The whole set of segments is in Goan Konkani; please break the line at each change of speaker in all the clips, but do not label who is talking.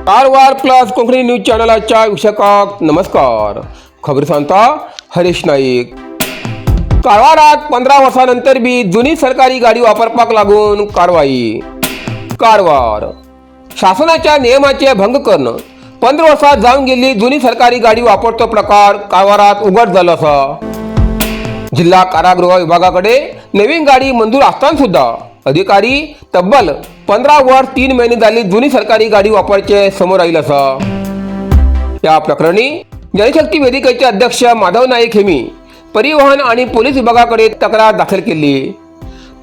कारवार प्लस कोंकणी न्यूज चॅनलाच्या वीक्षकांक नमस्कार. खबर सांगता हरीश नाईक. कारवारात 15 वर्सां नंतर बी जुनी सरकारी गाडी वापरपाक लागून कारवाई. कारवार शासनाच्या नियमाचे भंग करून 15 वर्सां जावन गेल्ली जुनी सरकारी गाडी वापरचो प्रकार कारवारात उघड जालो आसा. जिल्हा कारागृह विभागाकडे नवीन गाडी मंजूर असताना सुद्धा अधिकारी तब्बल 15 वर्स 3 महिने झाली जुनी सरकारी गाडी वापरचे समोर आईल आसा. या प्रकरणी जनशक्ती वेदिकेचे अध्यक्ष माधव नाईक हेमी परिवहन आणि पोलीस विभागाकडे तक्रार दाखल केली.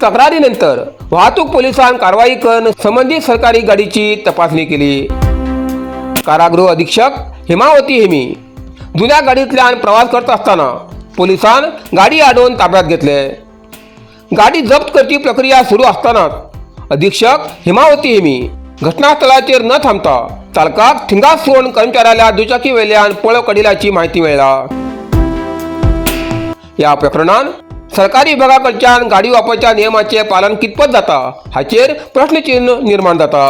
तक्रारीनंतर वाहतूक पोलिसांनी कारवाई करून संबंधित सरकारी गाडीची तपासणी केली. कारागृह अधीक्षक हेमावती हेमी जुन्या गाडीतल्यान प्रवास करत असताना पोलिसान गाडी अडोवन ताब्यात घेतले. गाडी जप्त करची प्रक्रिया सुरू असतानाच अधीक्षक हेमावती हेमी घटनास्थळाचेर न थांबता चालकाक थिंगाच सोडून कर्मचाऱ्याला दुचाकी वेल्यान पळ काडिल्ल्याची माहिती मेळ्ळा. या प्रकरणात सरकारी विभागाकडच्यान गाडी वापरच्या नियमाचे पालन कितपत जाता हाचेर प्रश्नचिन्ह निर्माण जाता.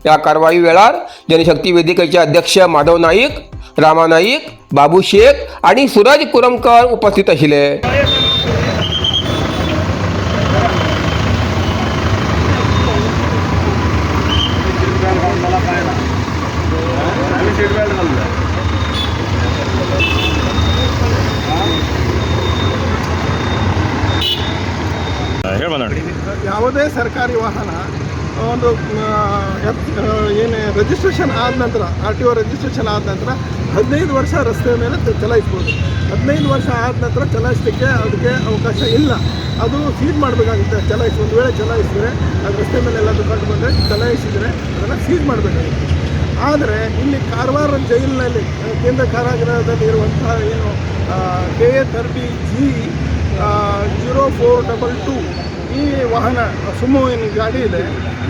या कारवाई वेळार जनशक्ती वेदिकेचे अध्यक्ष माधव नाईक, रामा नाईक, बाबू शेख आणि सूरज कुरमकर उपस्थित आशिल्ले.
मला काय ना आम्ही सीट बेल्ट घालूया.
ಹೇಳ.
ಯಾವುದೇ ಸರ್ಕಾರಿ ವಾಹನ ಒಂದು ಏನು ರಿಜಿಸ್ಟ್ರೇಷನ್ ಆದ ನಂತರ, ಆರ್ ಟಿ ಒ ರಿಜಿಸ್ಟ್ರೇಷನ್ ಆದ ನಂತರ 15 ವರ್ಷ ರಸ್ತೆ ಮೇಲೆ ಚಲಾಯಿಸ್ಬೋದು. 15 ವರ್ಷ ಆದ ನಂತರ ಚಲಾಯಿಸಲಿಕ್ಕೆ ಅದಕ್ಕೆ ಅವಕಾಶ ಇಲ್ಲ. ಅದು ಸೀಜ್ ಮಾಡಬೇಕಾಗುತ್ತೆ. ಒಂದು ವೇಳೆ ಚಲಾಯಿಸಿದರೆ, ಅದು ರಸ್ತೆ ಮೇಲೆ ಎಲ್ಲಾದರೂ ಕಂಡು ಬಂದರೆ, ಚಲಾಯಿಸಿದರೆ ಅದನ್ನು ಸೀಜ್ ಮಾಡಬೇಕಾಗುತ್ತೆ. ಆದರೆ ಇಲ್ಲಿ ಕಾರವಾರ ಜೈಲಿನಲ್ಲಿ, ಕೇಂದ್ರ ಕಾರಾಗೃಹದಲ್ಲಿ ಇರುವಂತಹ ಏನು KA 30 G 0422 ಈ ವಾಹನ, ಸುಮೋ ಏನು ಗಾಡಿ ಇದೆ,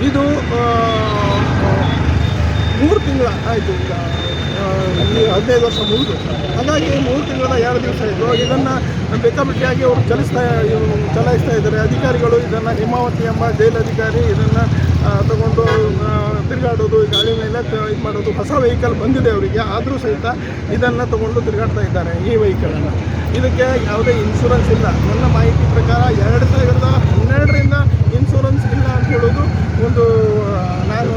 ಇದು 3 ತಿಂಗಳ ಆಯಿತು ಈಗ. ಈ 15 ವರ್ಷ ಮುಗಿದು, ಹಾಗಾಗಿ 3 ತಿಂಗಳ 2 ದಿವಸ ಆಯಿತು. ಇದನ್ನು ಬೇಕಾಬಿಟ್ಟಿಯಾಗಿ ಅವರು ಚಲಾಯಿಸ್ತಾ ಇದ್ದಾರೆ ಅಧಿಕಾರಿಗಳು. ಇದನ್ನು ಹೇಮಾವತಿ ಎಂಬ ಜೈಲು ಅಧಿಕಾರಿ ಇದನ್ನು ತಗೊಂಡು ತಿರುಗಾಡೋದು, ಗಾಡಿ ಮೇಲೆ ಇದು ಮಾಡೋದು. ಹೊಸ ವೆಹಿಕಲ್ ಬಂದಿದೆ ಅವರಿಗೆ, ಆದರೂ ಸಹಿತ ಇದನ್ನು ತಗೊಂಡು ತಿರುಗಾಡ್ತಾ ಇದ್ದಾರೆ ಈ ವೆಹಿಕಲನ್ನು. ಇದಕ್ಕೆ ಯಾವುದೇ ಇನ್ಶೂರೆನ್ಸ್ ಇಲ್ಲ. ನನ್ನ ಮಾಹಿತಿ ಪ್ರಕಾರ 2012ರಿಂದ ಇನ್ಶೂರೆನ್ಸ್ ಇಲ್ಲ ಅಂತ ಹೇಳೋದು ಒಂದು ನಾನು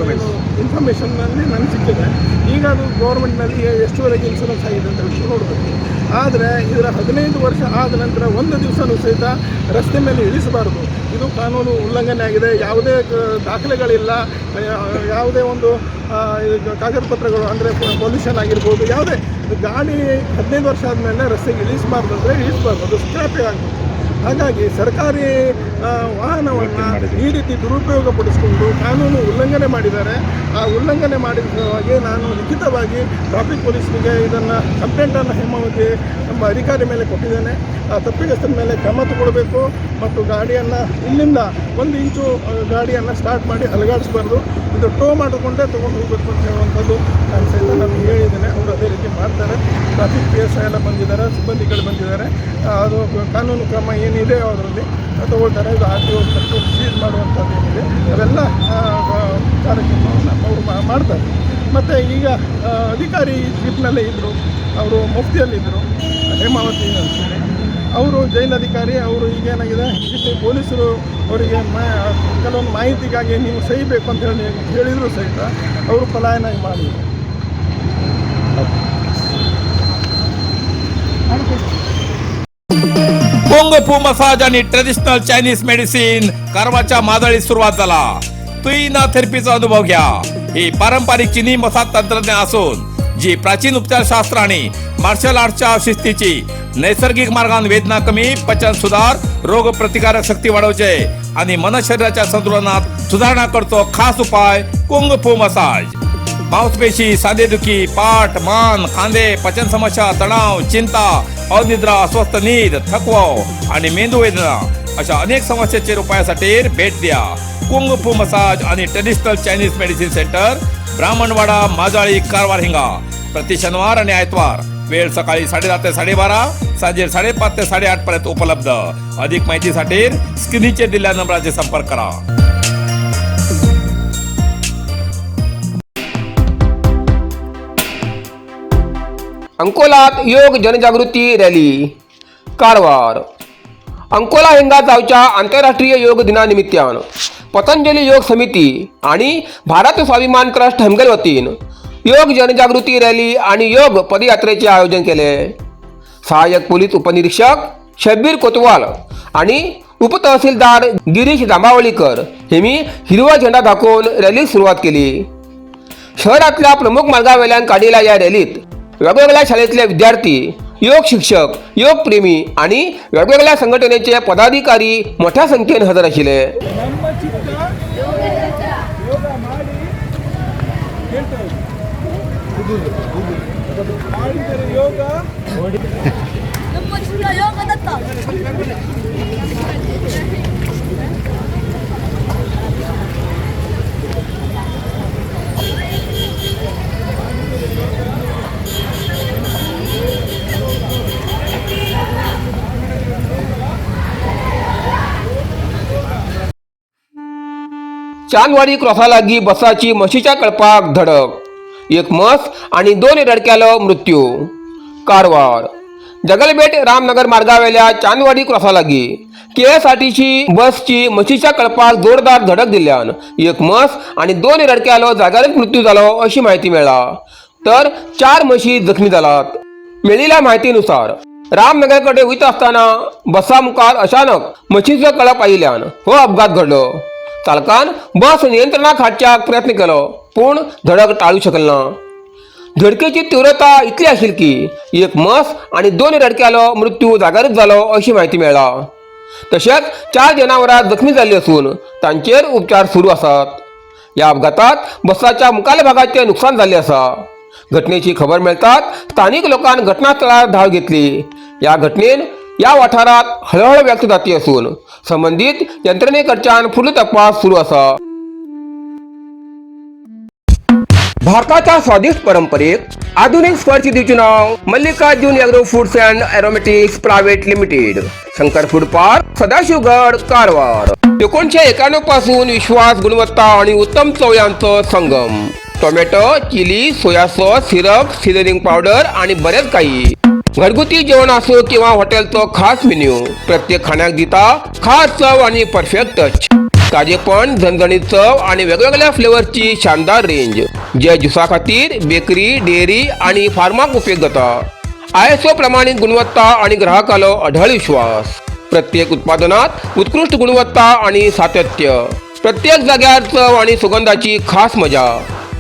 ಇನ್ಫಾರ್ಮೇಷನ್ನಲ್ಲಿ ನನಗೆ ಸಿಕ್ಕಿದೆ. ಈಗ ಅದು ಗೌರ್ಮೆಂಟ್ನಲ್ಲಿ ಎಷ್ಟುವರೆಗೆ ಇನ್ಶೂರೆನ್ಸ್ ಆಗಿದೆ ಅಂತ ಹೇಳಿ ನೋಡಬೇಕು. ಆದರೆ ಇದರ 15 ವರ್ಷ ಆದ ನಂತರ ಒಂದು ದಿವಸನೂ ಸಹಿತ ರಸ್ತೆ ಮೇಲೆ ಇಳಿಸಬಾರದು. ಇದು ಕಾನೂನು ಉಲ್ಲಂಘನೆ ಆಗಿದೆ. ಯಾವುದೇ ದಾಖಲೆಗಳಿಲ್ಲ, ಯಾವುದೇ ಒಂದು ಇದು ಕಾಗದ ಪತ್ರಗಳು, ಅಂದರೆ ಪೊಲ್ಯೂಷನ್ ಆಗಿರ್ಬೋದು, ಯಾವುದೇ ಗಾಡಿ 15 ವರ್ಷ ಆದಮೇಲೆ ರಸ್ತೆಗೆ ಇಳಿಸಬಾರ್ದು ಅಂದರೆ ಇಳಿಸಬಾರ್ದು. ಅದು ಸ್ಕ್ರ್ಯಾಪೇ ಆಗಬೇಕು. ಹಾಗಾಗಿ ಸರ್ಕಾರಿ ವಾಹನವನ್ನು ಈ ರೀತಿ ದುರುಪಯೋಗ ಪಡಿಸಿಕೊಂಡು ಕಾನೂನು ಉಲ್ಲಂಘನೆ ಮಾಡಿದ್ದಾರೆ. ಆ ಉಲ್ಲಂಘನೆ ಮಾಡಿದ ಸಲುವಾಗಿ ನಾನು ಲಿಖಿತವಾಗಿ ಟ್ರಾಫಿಕ್ ಪೊಲೀಸರಿಗೆ ಇದನ್ನು ಕಂಪ್ಲೇಂಟನ್ನು ಹೇಮಾವತಿ ನಮ್ಮ ಅಧಿಕಾರಿ ಮೇಲೆ ಕೊಟ್ಟಿದ್ದೇನೆ. ಆ ತಪ್ಪಿತಸ್ಥರ ಮೇಲೆ ಕ್ರಮ ತಗೊಳ್ಬೇಕು ಮತ್ತು ಗಾಡಿಯನ್ನು ಇಲ್ಲಿಂದ 1 ಇಂಚು ಗಾಡಿಯನ್ನು ಸ್ಟಾರ್ಟ್ ಮಾಡಿ ಅಲುಗಾಡಿಸ್ಬಾರ್ದು, ಇದು ಟೋ ಮಾಡಿಕೊಂಡೇ ತೊಗೊಂಡು ಹೋಗಬೇಕು ಅಂತ ಹೇಳುವಂಥದ್ದು ನಾನು ಸಹಿತ ನಾನು ಹೇಳಿದ್ದೇನೆ. ಅವರು ಅದೇ ರೀತಿ ಮಾಡ್ತಾರೆ. ಟ್ರಾಫಿಕ್ ಪಿ ಎಸ್ I ಎಲ್ಲ ಬಂದಿದ್ದಾರೆ, ಸಿಬ್ಬಂದಿಗಳು ಬಂದಿದ್ದಾರೆ. ಅದು ಕಾನೂನು ಕ್ರಮ ಏನಿದೆ ಅದರಲ್ಲಿ ತಗೊಳ್ತಾರೆ. ಇದು ಆರ್ ಟಿ ಒ ಕಟ್ಟು ಸೀಸ್ ಮಾಡುವಂಥದ್ದು ಏನಿದೆ, ಅವೆಲ್ಲ ಕಾರ್ಯಕ್ರಮವನ್ನು ಅವರು ಮಾಡ್ತಾರೆ. ಮತ್ತು ಈಗ ಅಧಿಕಾರಿ ಜೀಪ್ನಲ್ಲೇ ಇದ್ದರು, ಅವರು ಮುಫ್ತಿಯಲ್ಲಿದ್ದರು, ಹೇಮಾವತಿ ಅಂತೇಳಿ ಅವರು ಜೈಲ್ ಅಧಿಕಾರಿ ಅವರು. ಈಗೇನಾಗಿದೆ, ಇಲ್ಲಿ ಪೊಲೀಸರು ಅವರಿಗೆ ಕೆಲವೊಂದು ಮಾಹಿತಿಗಾಗಿ ನೀವು ಸಹಿ ಬೇಕು ಅಂತ ಹೇಳಿ ಹೇಳಿದರೂ ಸಹಿತ ಅವರು ಪಲಾಯನ ಮಾಡಿದರು.
कुंग फू मसाज आणि ट्रेडिशनल चायनीज मेडिसिन कारवारच्या मादळीत सुरुवात झाला. तुईना थेरपीचा अनुभव घ्या. ही पारंपरिक चिनी मसाज तंत्रज्ञान असून जी प्राचीन उपचारशास्त्र आणि मार्शल आर्टच्या शिस्तीची नैसर्गिक मार्गान वेदना कमी, पचन सुधार, रोग प्रतिकारक शक्ती वाढवचे आणि मन शरीराच्या संतुलनात सुधारणा करतो खास उपाय कुंग फू मसाज. मांसपेशी, सांधेदुखी, पाठ, मान, खांदे, पचन समस्या, तणाव, चिंता, अनिद्रा, अस्वस्थ नीद, थकवा आणि मेंदू वेदना अशा अनेक समस्येचेर उपायासाठी भेट द्या कुंग फू मसाज आणि traditional Chinese medicine centre, Brahmanwada, Majali, Karwar हिंगा. प्रति शनिवार आणि आयतवार वेळ सकाळी 10:30 ते 12:30, सांजे 5:30 ते 8:30 पर्यंत उपलब्ध. अधिक माहितीसाठी स्क्रीनचेर दिलेल्या नंबराचे संपर्क करा.
अंकोलात योग जनजागृती रॅली. कारवार. अंकोला हिंगा जावच्या आंतरराष्ट्रीय योग दिनानिमित्तान पतंजली योग समिती आणि भारत स्वाभिमान ट्रस्ट हेमगेल वतीन योग जनजागृती रॅली आणि योग पदयात्रेचे आयोजन केले. सहाय्यक पोलीस उपनिरीक्षक शब्बीर कोतवाल आणि उपतहसीलदार गिरीश जांभावलीकर यांनी हिरवा झेंडा दाखवून रॅलीस सुरुवात केली. शहरातल्या प्रमुख मार्गावेल्यान काढलेल्या या रॅलीत वेगवेगळ्या शाळेतले विद्यार्थी, योग शिक्षक, योगप्रेमी आणि वेगवेगळ्या संघटनेचे पदाधिकारी मोठ्या संख्येन हजर आशिल्ले.
ನಮ್ಮ ಚಿತ್ತ ಯೋಗ ಮಾಡಿ ಹೇಳ್ತಾ ಇದ್ದೀನಿ. ಮಾಡಿದರೆ ಯೋಗ.
ನಮ್ಮ ಚಿತ್ತ ಯೋಗದತ್ತ.
चांदवाडी क्रॉसालागी बसाची म्हशीच्या कळपाक धडक, एक म्हस आणि दोन रडक्यालो मृत्यू. कारवार. जगलबेट रामनगर मार्गावेल्या चांदवाडी क्रॉसालागी केएसआरटीसी बसची म्हशीच्या कळपाक जोरदार धडक दिल्यान एक म्हस आणि दोन रडक्यालो जाग्यारच मृत्यू जालो अशी माहिती मेळ्ळा, तर चार म्हशी जखमी जालात. मेळिल्ल्या माहितीनुसार रामनगरकडे वयता आसतना बसा मुखार अचानक म्हशीचो कळप आयिल्ल्यान हो अपघात घडलो. चालकान बस नियंत्रणाक हाडच्याक प्रयत्न केलो, पूण धडक टाळू शकल ना. धडकेची तीव्रता इतली आशिल्ली की एक म्हस आणि दोन रडक्यालो मृत्यू जाग्यारच जालो अशी माहिती मेळ्ळा. तशेंच चार जनावरां जखमी जाल्ली असून तांचेर उपचार सुरू आसात. ह्या अपघातात बसाच्या मुखाल्या भागाचे नुकसान जाल्लें आसा. घटनेची खबर मेळटात स्थानीक लोकांन घटनास्थळार धांव घेतली. ह्या घटनेन ह्या वाठारात हळहळ व्यक्त जाती असून संबंदीत यंत्रणेकडच्यान फुडलो तपास सुरू आसा. भारताच्या स्वादिष्ट परंपरेक आधुनिक स्पर्श दिवचे नाव Mallikarjun agro foods and aromatics private limited, Shankar food park, Sadashivgad, Karwar. 1991 पासून विश्वास, गुणवत्ता आणि उत्तम चव यांचं संगम. Tomato, chilli, soya sauce, syrup, seasoning powder आणि बरेच काही. घरगुती जेवण असो किंवा हॉटेलचो खास मेन्यू, प्रत्येक खाण्याक दिता खास चव आणि परफेक्ट टच. ताजेपण, झणझणीत चव आणि वेगवेगळ्या फ्लेवर्सची शानदार रेंज, जे ज्युसा खातीर, बेकरी, डेअरी आणि फार्माक उपयोग जाता. आयएसओ प्रमाणित गुणवत्ता आणि ग्राहकालो अढळ विश्वास. प्रत्येक उत्पादनात उत्कृष्ट गुणवत्ता आणि सातत्य. प्रत्येक जाग्यार चव आणि सुगंधाची खास मजा.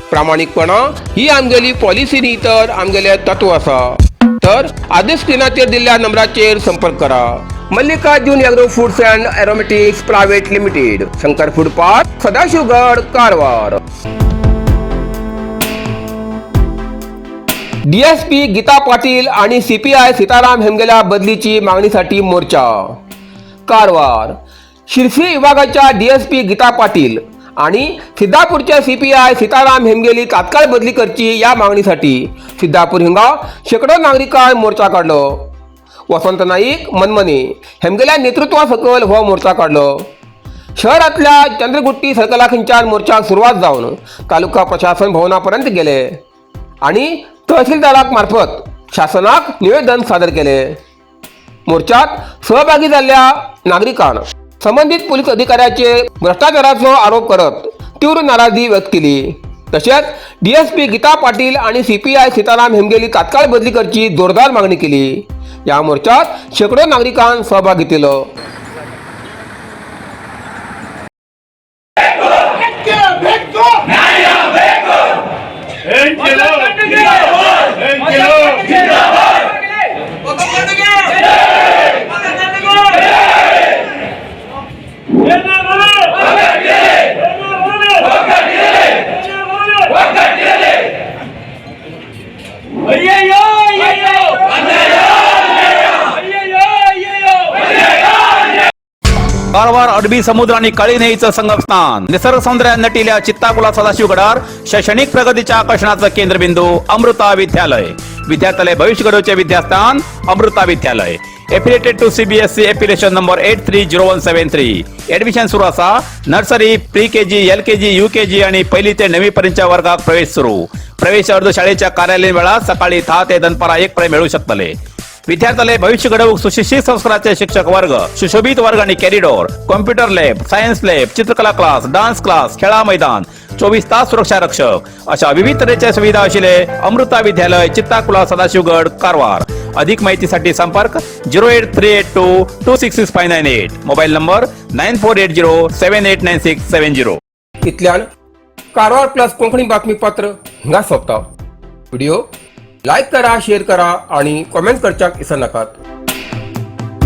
प्रामाणिकपणा ही आमगेली पॉलिसी न्ही, तर आमगेले तत्व आसा. तर आधीच स्क्रीनाचेर दिल्ल्या नंबराचेर संपर्क करा. Mallikarjun agro foods and aromatics private limited, Shankar food park, Sadashivgad, Karwar. DSP Gita Patil आणि सीपीआय सीताराम हेमगेल्या बदलीची मागणीसाठी मोर्चा. कारवार. शिरसी विभागाच्या डीएसपी गीता पाटील आणि सिद्धापूरच्या सीपीआय सीताराम हेमगेली तात्काळ बदली करची या मागणीसाठी सिद्धापूर हिंगा शेकडो नागरिकां मोर्चा काढलो. वसंत नाईक मनमने हेमगेल्या नेतृत्वा सकयल हो मोर्चा काढलो. शहरातल्या चंद्रगुट्टी सर्कला मोर्चाक सुरवात जावन तालुका प्रशासन भवनापर्यंत गेले आणि तहसीलदाराक मार्फत शासनाक निवेदन सादर केले. मोर्चात सहभागी जाल्ल्या नागरिकान संबंधित पोलीस अधिकाऱ्याचे भ्रष्टाचाराचो आरोप करत तीव्र नाराजी व्यक्त केली. तशेंच डीएसपी गीता पाटील आणि सीपीआय सीताराम हेमगेली तात्काळ बदली करची जोरदार मागणी केली. या मोर्चात शेकडो नागरिकांन सहभाग घेतलो.
ಅಯ್ಯಯ್ಯೋ ಅಯ್ಯಯ್ಯೋ ಅಯ್ಯಯ್ಯೋ ಅಯ್ಯಯ್ಯೋ.
कारवार अरबी समुद्र आणि काळी नदीचं संगमस्थान, निसर्ग सौंदर्यात नटिल्या चित्ताकुला सदाशिवगडार शैक्षणिक प्रगतीच्या आकर्षणाचं केंद्रबिंदू अमृता विद्यालय. विद्यार्थ्यालय भविष्य घडवचे विद्यास्थान अमृता विद्यालय. Affiliated to CBSE affiliation number 830173. Admission सुरू आसा. Nursery, pre KG, LKG, UKG आणि पहिली ते 9वी पर्यंतच्या वर्गात प्रवेश सुरू. प्रवेश अर्ज शाळेच्या कार्यालयीन वेळात सकाळी 10 ते दनपारा 1 पर्यंत मिळू शकतले. विद्यार्थ्याले भविष्य घडवूक सुशिक्षित संस्काराचे शिक्षक वर्ग, सुशोभित वर्ग आणि corridor, computer lab, science lab, चित्रकला क्लास, डान्स क्लास, खेळा मैदान, 24 तास सुरक्षा रक्षक अशा विविध तऱ्हेच्या सुविधा असलेले अमृता विद्यालय, चित्ताकुला, सदाशिवगड, कारवार. अधिक माहितीसाठी संपर्क 08382266598, mobile number 9480789670.
इतल्यान कारवार प्लस कोंकणी बातमीपत्र हिंगा सोंपता. व्हिडिओ लायक करा, शेअर करा आणि कॉमेंट करच्याक विसरनाकात.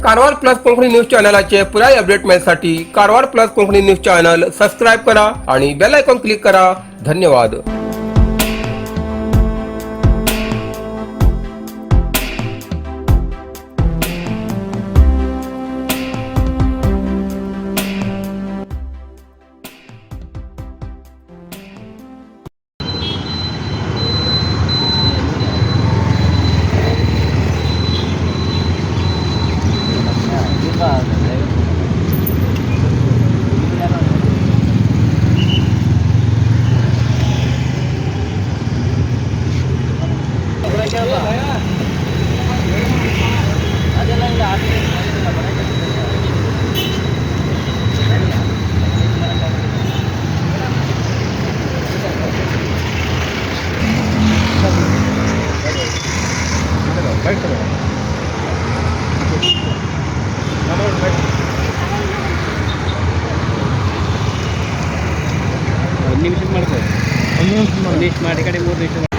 कारवार प्लस कोंकणी न्यूज चॅनलाचे पुराय update मेळसाठी Karwar plus Konkani news channel subscribe करा आणि बेल आयकॉन क्लिक करा. धन्यवाद.
ಒಂದು ನಿಮಿಷ ಮಾಡ್ಕೋ, ಒಂದು ನಿಮಿಷ ಮಾಡಿ ಕಡೆ 3 ನಿಮಿಷ.